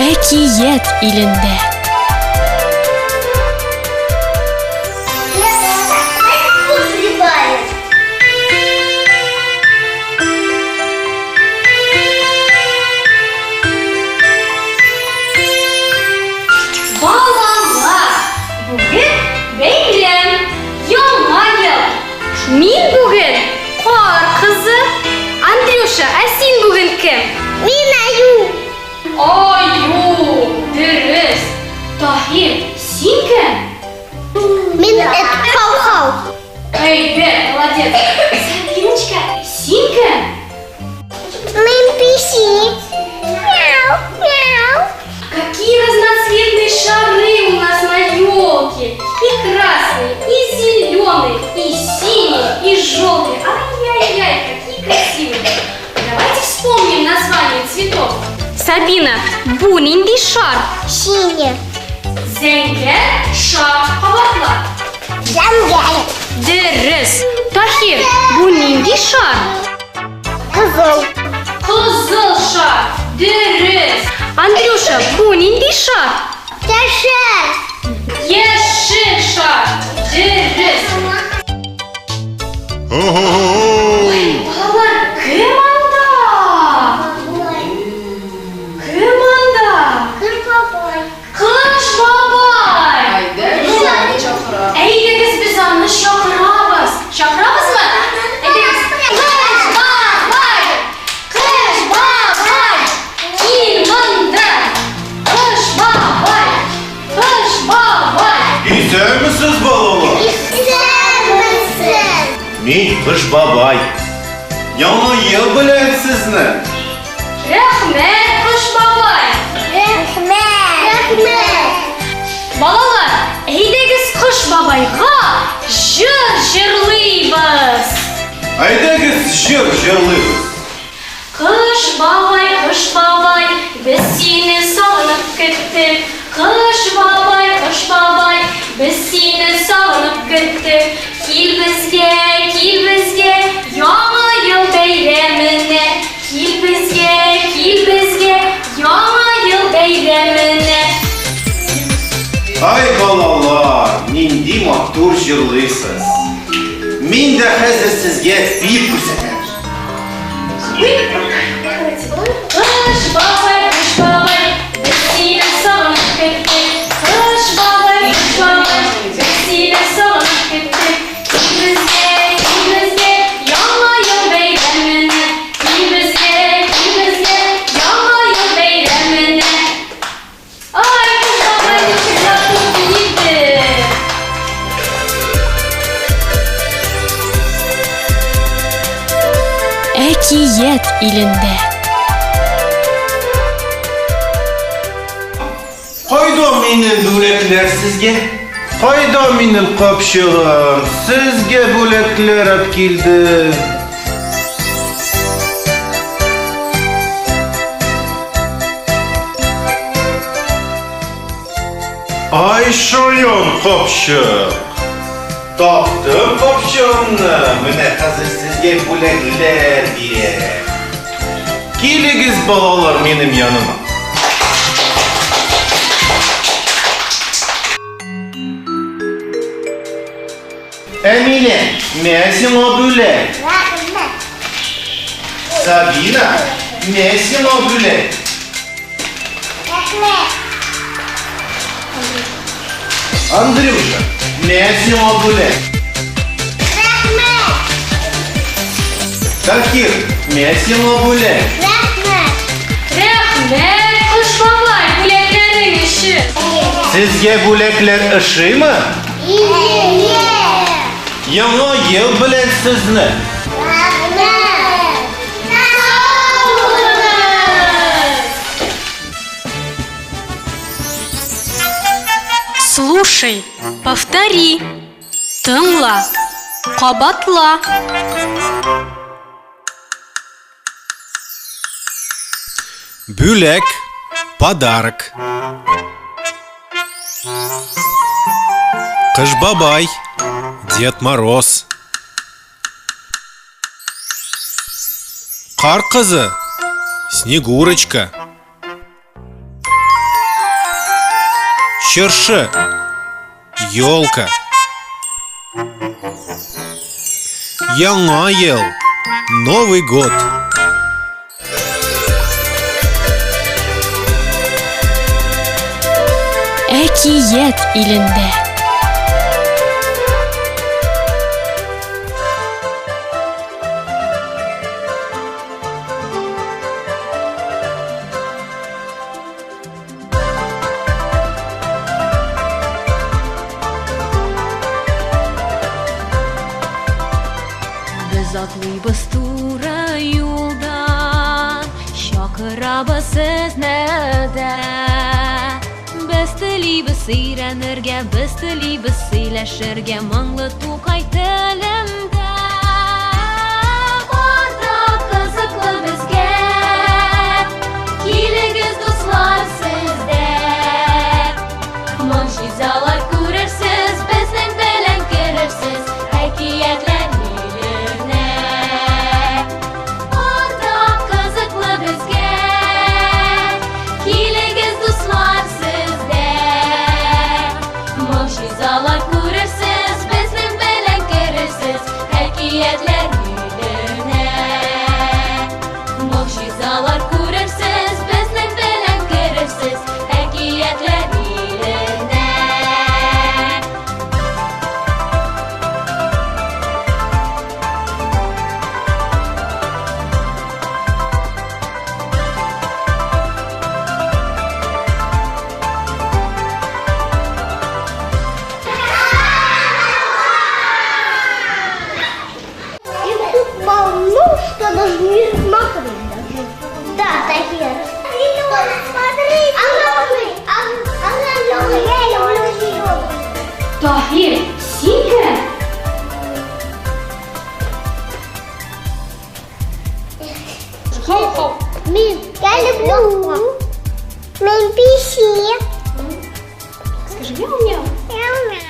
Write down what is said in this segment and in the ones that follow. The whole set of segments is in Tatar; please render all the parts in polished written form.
Әкият илендә. Балалар, бүген бәйрәм, Яңа ел. Мин бүген кар кызы. Андрюша, ә син бүген кем? Мин аю. Аю, дөрес. Таһир, син кем? Мин эт хау-хау. Әйбәт, молодец. Сабиночка, син кем? Мин песи. Мяу, мяу. Какие разноцветные шары у нас на елке! И красный, и зеленый, и синий, и желтый. Ай-яй-яй, какие красивые! Давайте вспомним название цветов. Сабина, бу нинди шар? Синий. Зәңгәр шар. Кабатла. Зәңгәр. Дөрес. Таһир, бу нинди шар? Кызыл. Кызыл шар. Дөрес. Андрюша, бу нинди шар? Яшел. Яшел шар. Дөрес. Хо-хо-хо! Балалар, кем анда? Кем анда? Кыр бабай. Кыш бабай. Әйдә, без аны чакырабыз. Әйдәгез без аны чакырабыз. Чакырабызмы? Әйдәгез. Кыш бабай! Кыш бабай! Кил монда! Кыш бабай! Кыш бабай! Исәнмесез, балалар! Исәнмесез. Мин Кыш бабай. Яңа ел белән сезне! Рәхмәт, Кыш бабай! Рәхмәт. Рәхмәт. Балалар, әйдәгез Кыш бабайга җыр җырлыйбыз. Әйдәгез җыр җырлыйбыз. Кыш бабай, кыш бабай, без сине сагынып көттек. Кыш бабай, кыш бабай, без сине сагынып көттек. Кил безгә, кил безгә, яңа ел бәйрәменә. Кил безгә, кил безгә, яңа ел бәйрәменә. Ай, балалар, нинди матур җырлыйсыз. Мин дә хәзер сезгә биеп күрсәтәм. Кыш бабай, кыш бабай, без сине сагынып көттек. Кыш бабай, кыш бабай, без сине сагынып көттек. Кил безгә, кил безгә, яңа ел бәйрәменә. Кил безгә, кил безгә, яңа ел бәйрәменә. Ай, кыш бабай, ничек матур биеде. Әкият илендә. Кайда минем бүләкләр сезгә? Кайда минем капчыгым? Сезгә бүләкләр алып килдем. Ай, шаян капчык! Таптым капчыгымны. Менә хәзер сезгә бүләкләр бирәм. Килегез, балалар, минем яныма. Әминә, мә сиңа бүләк. Рәхмәт. Сабина, мә сиңа бүләк. Рәхмәт. Андрюша, мә сиңа бүләк. Рәхмәт. Таһир, мә сиңа бүләк. Рәхмәт. Рәхмәт, кыш бабай, бүләкләрең өчен. Сезгә бүләкләр ошыймы? Ие. Яңа ел белән сезне! Рәхмәт. Сау булыгыз. Слушай, повтори. Тыңла, кабатла. Бүләк, подарок. Кыш бабай, Дед Мороз. Кар кызы, Снегурочка. Чыршы. Елка. Яңа ел. Новый год. Әкият илендә. Без атлыйбыз туры юлдан, чакырабыз сезне дә. Без телибез өйрәнергә, без телибез сөйләшергә моңлы Тукай телендә. Бар да кызыклы безгә, килегез, дуслар, сез дә. Могҗизалар күрерсез, безнең белән керерсез әкиятләр иленә. Бар да кызыклы безгә, килегез, дуслар, сез дә. Могҗизалар күрерсез, безнең белән керерсез әкиятләр иленә. Могҗизалар күрерсез, безнең белән керерсез әкиятләр иленә. Их тут полно, что даже не смотреть даже. Да, такие. Смотри, я люблю зеленый. Таһир, син кем? Мин, я люблю. Мин писи. Скажи, мяу-мяу. Мяу-мяу.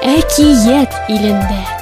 Әкият илендә.